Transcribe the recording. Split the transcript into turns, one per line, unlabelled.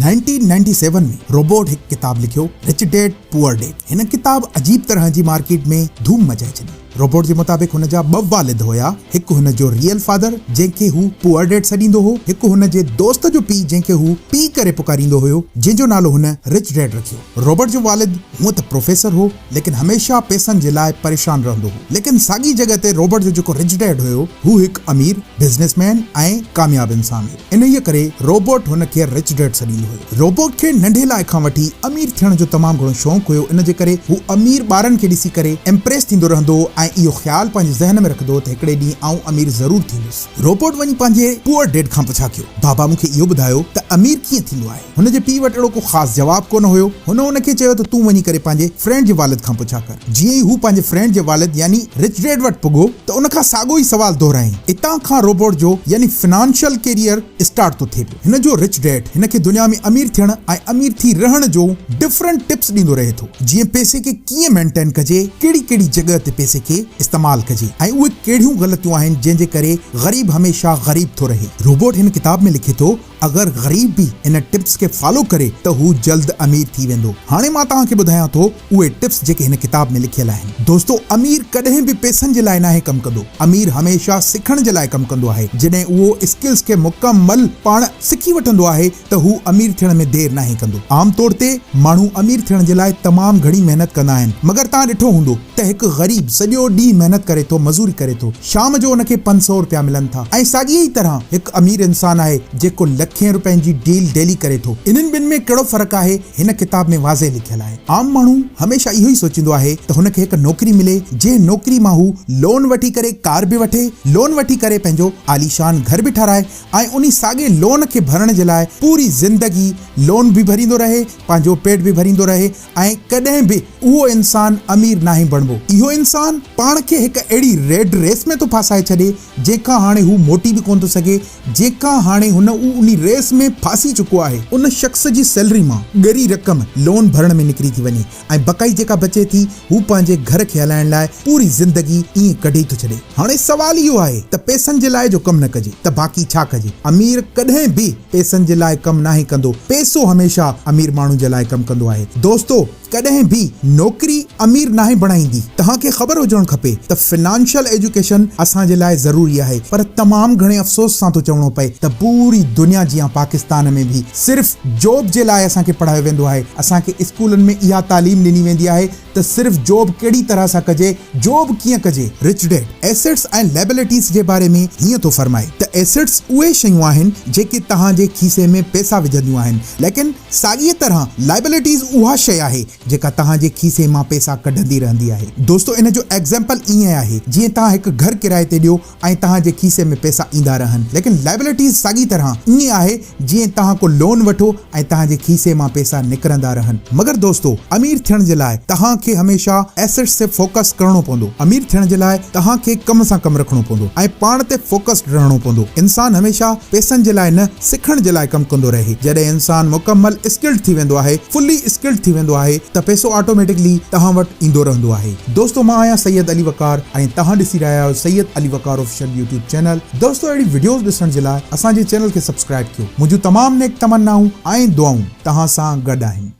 1997 ۾ robot هڪ ڪتاب لکيو رچ ڊيڊ پوئر ڊيڊ. هن ڪتاب عجيب طرح جي مارڪيٽ ۾ ڌوم مچائي ڇڏي. روبوٽ جي مطابق هن جا ٻه والد هيا، هڪ هن جو ريئل فادر جنهن کي هو پوئر ڊيڊ سڏيندو هو، هڪ هن جي دوست جو پيء جنهن کي هو پيء ڪري پڪاريندو هيو، جنهن جو نالو هن رچ ڊيڊ رکيو. روبرٽ جو والد هونء ته پروفيسر هو، ليڪن هميشه پئسن جي لاء پريشان رهندو هو. ليڪن ساڳي جڳهه تي روبرٽ جو جيڪو رچ ڊيڊ هيو، هو هڪ امير، بزنس مين ۽ ڪامياب انسان هيو. انهيء ڪري روبرٽ هن کي رچ ڊيڊ سڏيندو هيو. روبرٽ کي ننڍي لاء کان وٺي امير ٿيڻ جو تمام گهڻو شوق هيو، ان جي ڪري هو امير ٻارن کي ڏسي ڪري امپريس ٿيندو رهندو هو ۽ اهو خيال پنهنجي ذهن ۾ رکندو هو ته هڪڙي ڏينهن آئون امير ضرور ٿيندس. روبرٽ وڃي پنهنجي پوئر ڊيڊ کان پڇا ڪيو، بابا مون کي اهو ٻڌايو ته امير ڪيئن ٿيندو آهي؟ هن جي پيء وٽ اهڙو ڪو خاص جواب ڪونه هيو. هن ان کي چيو ته تون وڃي ڪري پنهنجي فرينڊ جي والد کان پڇا ڪر. جيئن ئي هو پنهنجي فرينڊ جي والد يعني رچ ڊيڊ وٽ پڳو ته ان کان ساڳو ئي سوال دهرايائين. اتان کان روبوٽ جو يعني فنانشل ڪيريئر اسٽارٽ ٿو ٿئي پيو. هن جو رچ ڊيڊ هن کي دنيا ۾ امير ٿيڻ ۽ امير ٿي رهڻ جو ڊفرنٽ ٽپس ڏيندو رهي ٿو. جيئن پئسي کي ڪيئن مينٽين ڪجي، ڪهڙي ڪهڙي جڳهه تي پئسي کي استعمال ڪجي ۽ اهي ڪهڙيون غلطيون آهن جنهن جي ڪري غريب هميشه غريب ٿو رهي. روبوٽ هن ڪتاب ۾ لکي ٿو. اگر غريب به ان ٽپس کي فالو ڪري ته هو جلد امير ٿي ويندو. هاڻي مان توهان کي ٻڌايان ٿو اهي ٽپس جيڪي هن ڪتاب ۾ لکيل آهن. دوستو امير ڪڏهن به پئسن جي لاء ناهي ڪم ڪندو. امير هميشه سکڻ جي لاء ڪم ڪندو آهي. جڏهن اهو اسڪلز کي مڪمل پاڻ سکي وٺندو آهي ته هو امير ٿيڻ ۾ دير ناهي ڪندو. عام طور تي ماڻهو امير ٿيڻ جي لاء تمام گهڻي محنت ڪندا آهن مگر توهان ڏٺو هوندو ته هڪ غريب سڄو ڏينهن محنت ڪري ٿو مزوري ڪري ٿو شام جو ان کي 500 رپيا ملن ٿا ۽ ساڳيء ئي طرح هڪ امير انسان آهي جيڪو لکين رپين جي ڊيل ڊيلي ڪري ٿو. انهن ٻن ۾ ڪهڙو فرق آهي هن ڪتاب ۾ واضح لکيل آهي. عام ماڻهو هميشه اهو ئي سوچيندو آهي ته هن کي هڪ نوڪري ملي جنهن نوڪري مان هو لون وٺي ڪري ڪار به وٺي، لون وٺي ڪري پنهنجو عاليشان گهر به ٺهرائي ۽ انهي ساڳي لون کي ڀرڻ جي لاء پوري زندگي لون به ڀريندو رهي پنهنجو پيٽ به ڀريندو رهي ۽ ڪڏهن به اهو انسان امير ناهي بڻبو. اهو انسان پاڻ کي هڪ اهڙي ريڊ ريس ۾ ٿو ڦاسائي ڇڏي، جنهن کان هاڻي هو موٽي به ڪونه ٿو سگهي، جنهن کان هاڻي هن هو انهي ريس ۾ ڦاسي چڪو آهي. ان شخص جي سيلري مان ڳري رقم لون ڀرڻ ۾ نڪري ٿي وڃي ۽ بقائي جيڪا بچي ٿي، هو پنهنجي گهر کي هلائڻ لاء پوري زندگي ائين ڪڍي ٿو ڇڏي. هاڻي سوال اهو آهي ته پئسن جي لاء جو ڪم نه ڪجي ته باقي ڇا ڪجي؟ امير ڪڏهن به. پئسن جي لاء ڪم ناهي ڪندو، پئسو هميشه امير ماڻهن جي لاء ڪم ڪندو آهي. دوستو ڪڏهن به نوڪري امير ناهي بڻائيندي. توهان کي خبر هجڻ کپي ته فنانشل ايجوڪيشن اسان جي لاء ضروري آهي پر تمام گهڻي افسوس سان ٿو چوڻو پئي ته پوري دنيا جيان پاڪستان ۾ به صرف جاب جي لاء اسان کي پڙهايو ويندو آهي. اسان کي اسڪولن ۾ اها تعليم ڏني ويندي آهي ته صرف جاب ڪهڙي طرح سان ڪجي، جاب ڪيئن ڪجي؟ رچ ڊيڊ ايسيٽس ۽ ليبلٽيز جي باري ۾ هيئن ٿو فرمائي ته ايسيٽس اهي شيون آهن جيڪي توهان جي کيسي ۾ پئسا وجهنديون آهن ليڪن ساڳيء طرح لائبلٽيز اها شيء آهي جيڪا توهان جي کيسي مان پئسا ڪڍندي رهندي آهي. دوستو ان جو ايگزيمپل ائين آهي جيئن توهان هڪ گهر ڪرائي تي ڏيو ۽ توهان جي کيسي ۾ پئسا ايندا رهن ليڪن لائبلٽيز ساڳي طرح ائين آهي جيئن توهان ڪو لون وٺو ۽ توهان جي کيسي مان پئسا نڪرندا رهن مگر دوستو امير ٿيڻ جي لاء توهان کي هميشه ايسيٽس تي فوڪس ڪرڻو پوندو امير ٿيڻ جي لاء توهان کي ڪم سان ڪم رکڻو پوندو ۽ پاڻ تي فوڪسڊ رهڻو پوندو انسان هميشه پئسن جي لاء نه سکڻ جي لاء ڪم ڪندو رهي جڏهن انسان مڪمل اسڪلڊ ٿي ويندو آهي فلي اسڪلڊ ٿي ويندو آهي ته پئسو آٽوميٽڪلي توهان وٽ ايندو رهندو آهي. دوستو مان آهيان سيد علي وقار ۽ توهان ڏسي رهيا آهيو Syed Ali Waqar official YouTube channel دوستو اهڙي وڊيوز ڏسڻ جي لاء اسان جي چينل کي سبسڪرائب ڪيو منهنجون تمام نيڪ تمنائون ۽ دعائون توهان سان گڏ آهن.